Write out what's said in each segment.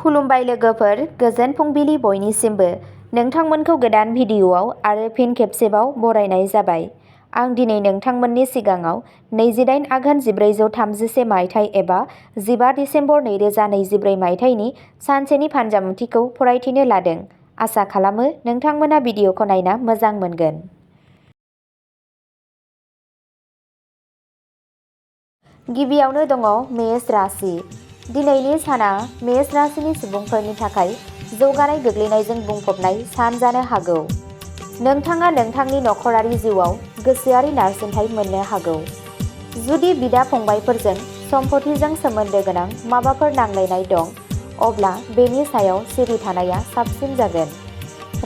खुलुमबाय लोगोफोर, गोजोन फुंबिलि बयनिसिमबो। नोंथांमोनखौ गोदान भिडिअ'आव आरो फिन खेबसेबाव बरायनाय जाबाय। आं दिनै नोंथांमोननि सिगाङाव 28 आघोन 1436 मायथाइ एबा 15 डिसेम्बर 2024 मायथाइनि सानसेनि फान्जामुथिखौ फरायथिनो लादों। आसा खालामो नोंथांमोना भिडिअ'खौ नायना मोजां मोनगोन। गिबियावनो दङ मेष राशि। दिनैनि साना मेष राशिनि सुबुंफोरनि थाखाय जौगानाय गोग्लैनायजों बुंफबनाय सान जानो हागौ। नोंथाङा नोंथांनि नखरारि जिउआव गोसोआरि नारसिनथाय मोननो हागौ। जुदि बिदा फंबायफोरजों सम्पथिजों सोमोन्दो गोनां माबाफोर नांलायनाय दं, अब्ला बेनि सायाव सिरि थानाया साबसिन जागोन।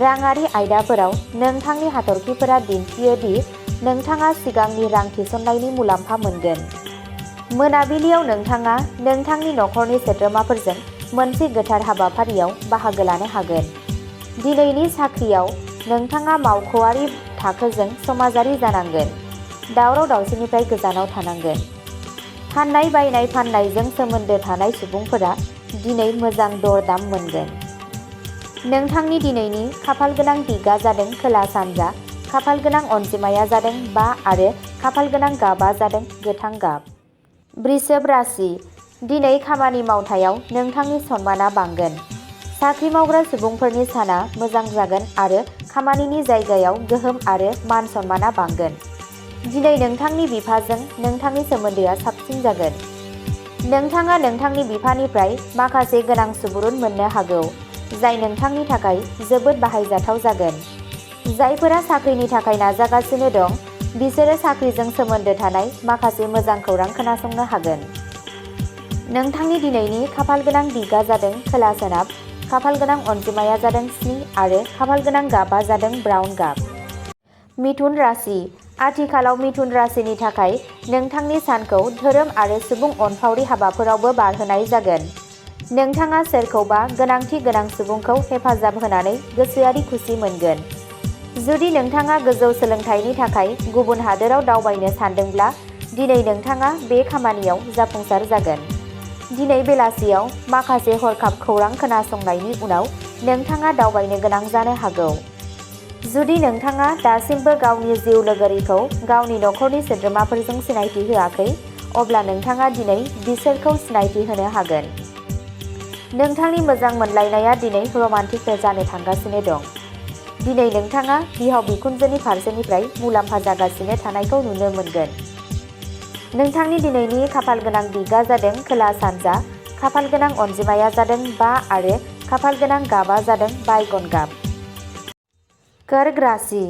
राङारि आयदाफोराव नोंथांनि हाथरखिफोरा दिन्थियो दि नोंथाङा सिगांनि रां थिसननायनि मुलाम्फा मोनगोन। मोनाबिलियाव नोंथाङा नोंथांनि नखरनि सोद्रोमाफोरजों मोनसे गोथार हाबाफारियाव बाहागो लानो हागोन। दिनैनि साख्रियाव नोंथाङा मावख'आरि थाखोजों समाजारि जानांगोन। दावराव दावसिनिफ्राय गोजानाव थानांगोन। फाननाय बायनाय फाननायजों सोमोन्दो थानाय सुबुंफोरा दिनै मोजां दर-दाम मोनगोन। नोंथांनि दिनैनि खाफालगोनां दिगआ जादों खोला सानजा, खाफालगोनां अनजिमाया जादों 5 आरो खाफालगोनां गाबआ जादों गोथां गाब। वृषभ राशि। दिनै खामानि मावथायाव नोंथांनि सन्माना बांगोन। साख्रि मावग्रा सुबुंफोरनि साना मोजां जागोन आरो खामानिनि जायगायाव गोहोम आरो मान सन्माना बांगोन। दिनै नोंथांनि बिफाजों नोंथांनि सोमोन्दोआ साबसिन जागोन। नोंथाङा नोंथांनि बिफानिफ्राय माखासे गोनां सुबुरुन मोननो हागौ, जाय नोंथांनि थाखाय जोबोद बाहायजाथाव जागोन। जायफोरा साख्रिनि थाखाय नाजागासिनो दं, बिसोरो साख्रिजों सोमोन्दो थानाय माखासे मोजां खौरां खोनासंनो हागोन। नोंथांनि दिनैनि खाफालगोनां दिगआ जादों खोला सोनाब, खाफालगोनां अनजिमाया जादों 7 आरो खाफालगोनां गाबआ जादों ब्राउन गाब। मिथुन राशि। आथिखालाव मिथुन राशिनि थाखाय नोंथांनि सानखौ धोरोम आरो सुबुं अनफावरि हाबाफोरावबो बारहोनाय जागोन। नोंथाङा सोरखौबा गोनांथि गोनां सुबुंखौ हेफाजाब होनानै गोसोआरि खुसि मोनगोन। जुदि नोंथाङा गोजौ सोलोंथाइनि थाखाय गुबुन हादोराव दावबायनो सानदोंब्ला, दिनै नोंथाङा बे खामानियाव जाफुंसार जागोन। दिनै बेलासियाव माखासे हरखाब खौरां खोनासंनायनि उनाव नोंथाङा दावबायनो गोनां जानो हागौ। जुदि नोंथाङा दासिमबो गावनि जिउ लोगोरिखौ गावनि नखरनि सोद्रोमाफोरजों सिनायथि होआखै, अब्ला नोंथाङा दिनै बिसोरखौ सिनायथि होनो हागोन। नोंथांनि मोजां मोनलायनाया दिनै रमान्टिक जानो थांगासिनो दं। दिनै नोंथाङा बिहाव-बिखुनजोनि फारसेनिफ्राय मुलाम्फा जागासिनो थानायखौ नुनो मोनगोन। नोंथांनि दिनैनि खाफालगोनां दिगआ जादों खोला सानजा, खाफालगोनां अनजिमाया जादों 5 आरो खाफालगोनां गाबआ जादों बायगन गाब। कर्क राशि।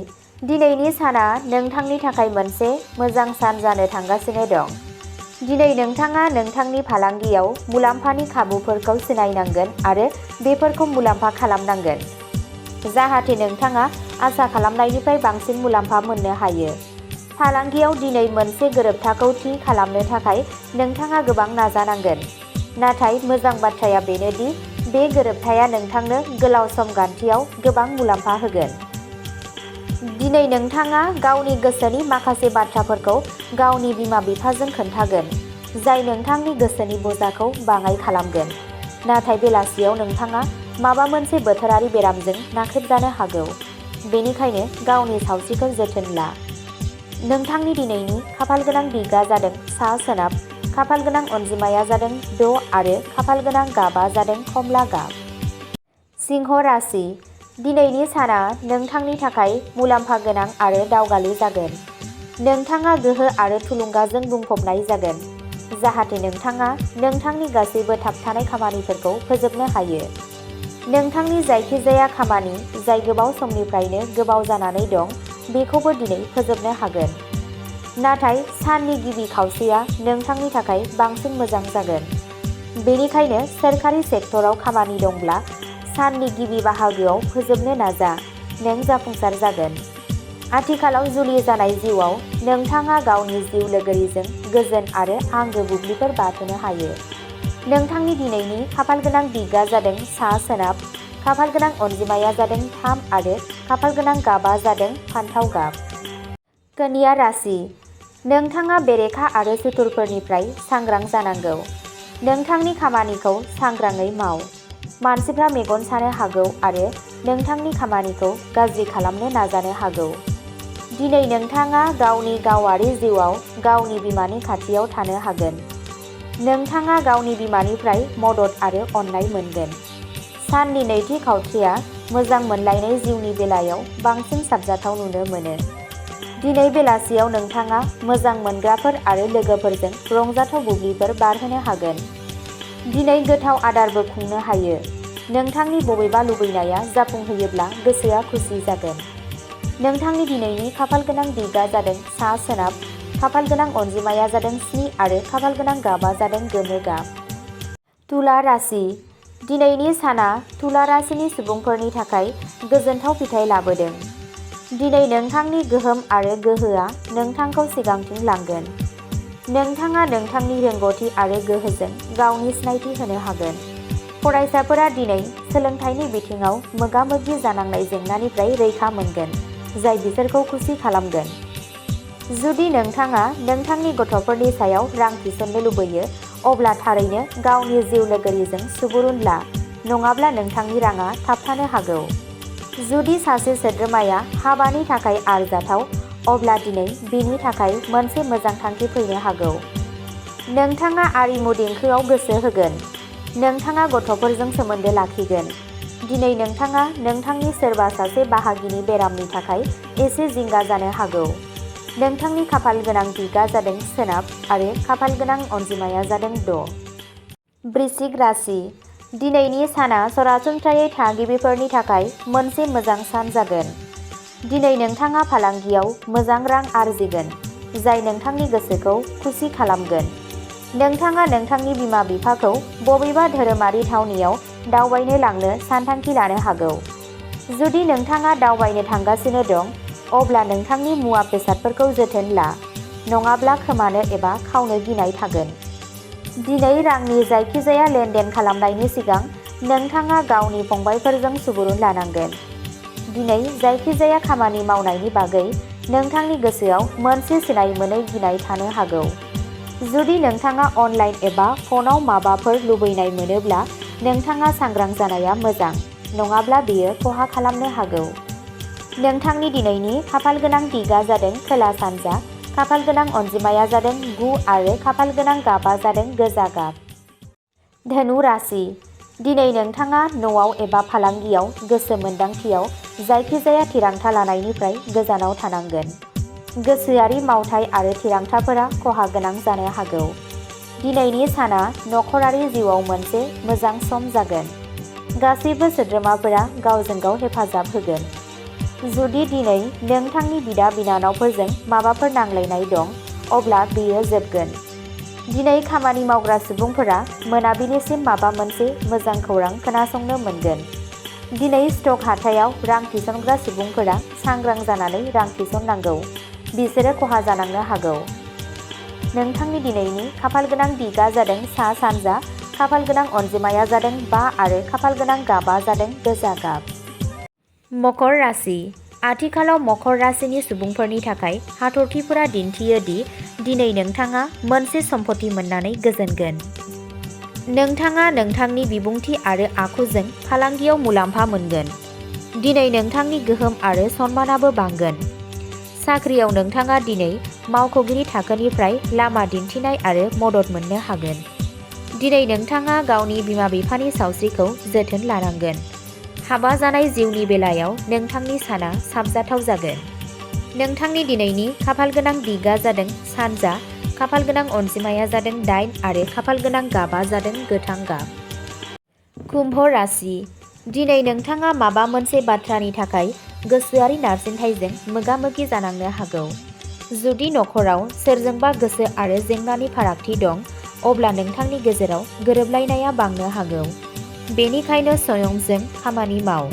दिनैनि साना नोंथांनि थाखाय मोनसे मोजां सान जानो थांगासिनो दं। दिनै नोंथाङा नोंथांनि फालांगियाव मुलाम्फानि खाबुफोरखौ सिनायनांगोन आरो बेफोरखौ मुलाम्फा खालामनांगोन, जाहाथे नोंथाङा आसा खालामनायनिफ्राय बांसिन मुलाम्फा मोननो हायो। फालांगियाव दिनै मोनसे गोरोबथाखौ थि खालामनो थाखाय नोंथाङा गोबां नाजानांगोन। नाथाय मोजां बाथ्राया बेनो दि बे गोरोबथाया नोंथांनो गोलाव सम गान्थियाव गोबां मुलाम्फा होगोन। दिनै नोंथाङा गावनि गोसोनि माखासे बाथ्राफोरखौ गावनि बिमा-बिफाजों खोन्थागोन, जाय नोंथांनि गोसोनि बोजाखौ बाङाइ खालामगोन। नाथाय बेलासियाव नोंथाङा माबा मोनसे बोथोरारि बेरामजों नाख्रेबजानो हागौ। बेनिखायनो गावनि सावस्रिखौ जोथोन ला। नोंथांनि दिनैनि खाफालगोनां दिगआ जादों सा-सोनाब, खाफालगोनां अनजिमाया जादों 6 आरो खाफालगोनां गाबआ जादों कमला गाब। सिंह राशि। दिनैनि साना नोंथांनि थाखाय मुलाम्फा गोनां आरो दावगालु जागोन। नोंथाङा गोहो आरो थुलुंगाजों बुंफबनाय जागोन, जाहाथे नोंथाङा नोंथांनि गासैबो थाबथानाय खामानिफोरखौ फोजोबनो हायो। नोंथांनि जायखिजाया खामानि जाय गोबाव समनिफ्रायनो गोबाव जानानै दं, बेखौबो दिनै फोजोबनो हागोन। नाथाय साननि गिबि खावसेया नोंथांनि थाखाय बांसिन मोजां जागोन। बेनिखायनो सोरखारि सेक्टराव खामानि दंब्ला साननि गिबि बाहागोआव फोजोबनो नाजा, नों जाफुंसार जागोन। आथिखालाव जुलि जानाय जिउआव नोंथाङा गावनि जिउ लोगोरिजों गोजोन आरो आंगो बुब्लिफोर बारहोनो हायो। नोंथांनि दिनैनि खाफालगोनां दिगआ जादों सा-सोनाब, खाफालगोनां अनजिमाया जादों 3 आरो खाफालगोनां गाबआ जादों फान्थाव गाब। कन्या राशि। नोंथाङा बेरेखा आरो सुथुरफोरनिफ्राय सांग्रां जानांगौ। नोंथांनि खामानिखौ सांग्राङै माव। मानसिफ्रा मेगन सानो हागौ आरो नोंथांनि खामानिखौ गाज्रि खालामनो नाजानो हागौ। दिनै नोंथाङा गावनि गावारि जिउआव गावनि बिमानि खाथियाव थानो हागोन। नोंथाङा गावनि बिमानिफ्राय मदद आरो अननाय मोनगोन। साननि नैथि खावसेया मोजां मोनलायनाय जिउनि बेलायाव बांसिन साबजाथाव नुनो मोनो। दिनै बेलासियाव नोंथाङा मोजां मोनग्राफोर आरो लोगोफोरजों रंजाथाव बुब्लिफोर बारहोनो हागोन। दिनै गोथाव आदारबो खुंनो हायो। नोंथांनि बबेबा लुबैनाया जाफुंहोयोब्ला गोसोआ खुसि जागोन। नोंथांनि दिनैनि खाफालगोनां दिगा जादों सा सोनाब, खाफालगोनां अनजिमाया जादों 7 आरो खाफालगोनां गाबा जादों गोमो गाब। तुला राशि। दिनैनि साना तुला राशिनि सुबुंफोरनि थाखाय गोजोनथाव फिथाइ लाबोदों। दिनै नोंथांनि गोहोम आरो गोहोआ नोंथांखौ सिगांथिं लांगोन। नोंथाङा नोंथांनि रोंग'थि आरो गोहोजों गावनि सिनायथि होनो हागोन। फरायसाफोरा दिनै सोलोंथाइनि बिथिङाव मोगा-मोगि जानांनाय जेंनानिफ्राय रैखा मोनगोन, जाय बिसोरखौ खुसि खालामगोन। जुदि नोंथाङा नोंथांनि गथ'फोरनि सायाव रां थिसननो लुबैयो, अब्ला थारैनो गावनि जिउ लोगोरिजों सुबुरुन ला, नङाब्ला नोंथांनि राङा थाबथानो हागौ। जुदि सासे सोद्रोमाया हाबानि थाखाय आरजाथाव, अब्ला दिनै बिनि थाखाय मोनसे मोजां थांखि फैनो हागौ। नोंथाङा आरिमु देंखोआव गोसो होगोन। नोंथाङा गथ'फोरजों सोमोन्दो लाखिगोन। दिनै नोंथाङा नोंथांनि सोरबा सासे बाहागिनि बेरामनि थाखाय एसे जिंगा जानो हागौ। नोंथांनि खाफाल गोनां दिगा जादों सोनाब आरो खाफाल गोनां अनजिमाया जादों 6। वृश्चिक राशि। दिनैनि साना सरासनस्रायै थागिबिफोरनि थाखाय मोनसे मोजां सान जागोन। दिनै नोंथाङा फालांगियाव मोजां रां आरजिगोन, जाय नोंथांनि गोसोखौ खुसि खालामगोन। नोंथाङा नोंथांनि बिमा-बिफाखौ बबेबा धोरोमारि थावनियाव दावबायनो लांनो सानथांखि लानो हागौ। जुदि नोंथाङा दावबायनो थांगासिनो दं, अब्ला नोंथांनि मुवा बेसादफोरखौ जोथोन ला, नङाब्ला खोमानो एबा खावनो गिनाय थागोन। दिनै रांनि जायखिजाया लेनदेन खालामनायनि सिगां नोंथाङा गावनि फंबायफोरजों सुबुरुन लानांगोन। दिनै जायखिजाया खामानि मावनायनि बागै नोंथांनि गोसोआव मोनसे सिनाय मोनै गिनाय थानो हागौ। जुदि नोंथाङा अनलाइन एबा फनाव माबाफोर लुबैनाय मोनोब्ला नोंथाङा सांग्रां जानाया मोजां, नङाब्ला बेयो खहा खालामनो हागौ। नोंथांनि दिनैनि खाफालगोनां दिगा जादों खोला-सानजा, खाफालगोनां अनजिमाया जादों 9 आरो खाफालगोनां गाबा जादों गोजा गाब। धनु राशि। दिनै नोंथाङा न'आव एबा फालांगियाव गोसो मोन्दांथियाव जायखिजाया थिरांथा लानायनिफ्राय गोजानाव थानांगोन। गोसोआरि मावथाय आरो थिरांथाफोरा खहा गोनां जानो हागौ। दिनैनि साना नखरारि जिउआव मोनसे मोजां सम जागोन। गासैबो सोद्रोमाफोरा गावजों गाव हेफाजाब होगोन। जुदि दिनै नोंथांनि बिदा-बिनानावफोरजों माबाफोर नांलायनाय दं, अब्ला बेयो जोबगोन। दिनै खामानि मावग्रा सुबुंफोरा मोनाबिलिसिम माबा मोनसे मोजां खौरां खोनासंनो मोनगोन। दिनै स्टक हाथायाव रां थिसनग्रा सुबुंफोरा सांग्रां जानानै रां थिसननांगौ, बिसोरो खहा जानांनो हागौ। नोंथांनि दिनैनि खाफालगोनां दिगा जादों सा-सानजा, खाफालगोनां अनजिमाया जादों 5 आरो खाफालगोनां गाबा जादों गोजा गाब। मकर राशि। आथिखालाव मकर राशिनि सुबुंफोरनि थाखाय हाथरखिफोरा दिन्थियो दि दिनै नोंथाङा मोनसे सम्पथि मोननानै गोजोनगोन। नोंथाङा नोंथांनि बिबुंथि आरो आखुजों फालांगियाव मुलाम्फा मोनगोन। दिनै नोंथांनि गोहोम आरो सन्मानाबो बांगोन। साख्रियाव नोंथाङा दिनै मावख'गिरि थाखोनिफ्राय लामा दिन्थिनाय आरो मदद मोननो हागोन। दिनै नोंथाङा गावनि बिमा-बिफानि सावस्रिखौ जोथोन लानांगोन। हाबा जानाय जिउनि बेलायाव नोंथांनि साना साबजाथाव जागोन। नोंथांनि दिनैनि खाफालगोनां दिगा जादों सानजा, खाफालगोनां अनजिमाया जादों 8 आरो खाफालगोनां गाबा जादों गोथां गाब। कुम्भ राशि। दिनै नोंथाङा माबा मोनसे बाथ्रानि थाखाय गोसोआरि नारसिनथायजों मोगा-मोगि जानांनो हागौ। जुदि नखराव सोरजोंबा गोसो आरो जेंनानि फारागथि दं, अब्ला नोंथांनि गेजेराव गोरोबलायनाया बांनो हागौ। बेनिखायनो संयमजों खामानि माव।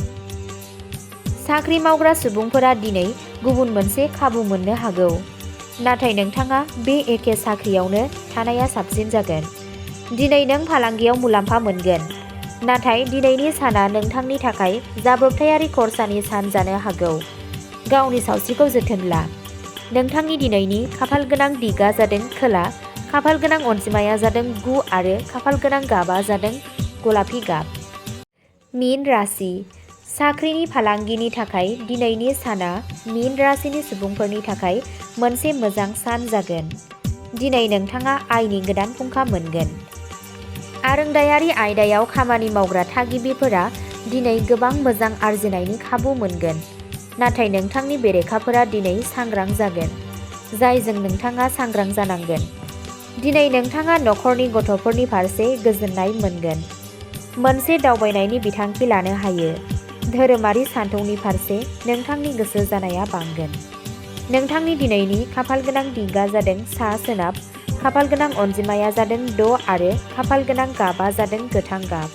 साख्रि मावग्रा सुबुंफोरा दिनै गुबुन मोनसे खाबु मोननो हागौ, नाथाय नोंथाङा बे एखे साख्रियावनो थानाया साबसिन जागोन। दिनै नों फालांगियाव मुलाम्फा मोनगोन, नाथाय दिनैनि साना नोंथांनि थाखाय जाब्रबथायारि खरसानि सान जानो हागौ। गावनि सावस्रिखौ जोथोन ला। नोंथांनि दिनैनि खाफालगोनां दिगा जादों खोला, खाफालगोनां अनजिमाया जादों 9 आरो खाफालगोनां गाबा जादों गलापि गाब। मीन राशि साख्रिनि फालांगिनि थाखाय दिनैनि साना मीन राशिनि सुबुंफोरनि थाखाय मोनसे मोजां सान जागोन। दिनै नोंथाङा आयनि गोदान फुंखा मोनगोन। आरोंदायारि आयदायाव खामानि मावग्रा थागिबिफोरा दिनै गोबां मोजां आरजिनायनि खाबु मोनगोन। नाथाय नोंथांनि बेरेखाफोरा दिनै सांग्रां जागोन, जायजों नोंथाङा सांग्रां जानांगोन। दिनै नोंथाङा नखरनि गथ'फोरनि फारसे गोजोननाय मोनगोन। मोनसे दावबायनायनि बिथांखि लानो हायो। धोरोमारि सानथौनि फारसे नोंथांनि गोसो जानाया बांगोन। नोंथांनि दिनैनि खाफालगोनां दिगा जादों सा-सोनाब, खाफालगोनां अनजिमाया जादों 6 आरो खाफालगोनां गाबा जादों गोथां गाब।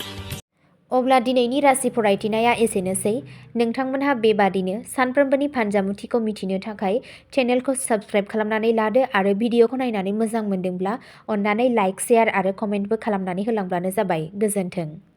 अब्ला दिनैनि राशि फरायथिनाया एसेनोसै। नोंथांमोनहा बेबादिनो सानफ्रोमबोनि फानजामुथिखौ मिथिनो थाखाय चेनेलखौ साबस्क्राइब खालामनानै लादो आरो भिडिअखौ नायनानै मोजां मोनदोंब्ला अन्नानै लाइक, शेयार आरो कमेन्टबो खालामनानै होलांब्लानो जाबाय। गोजोन्थों।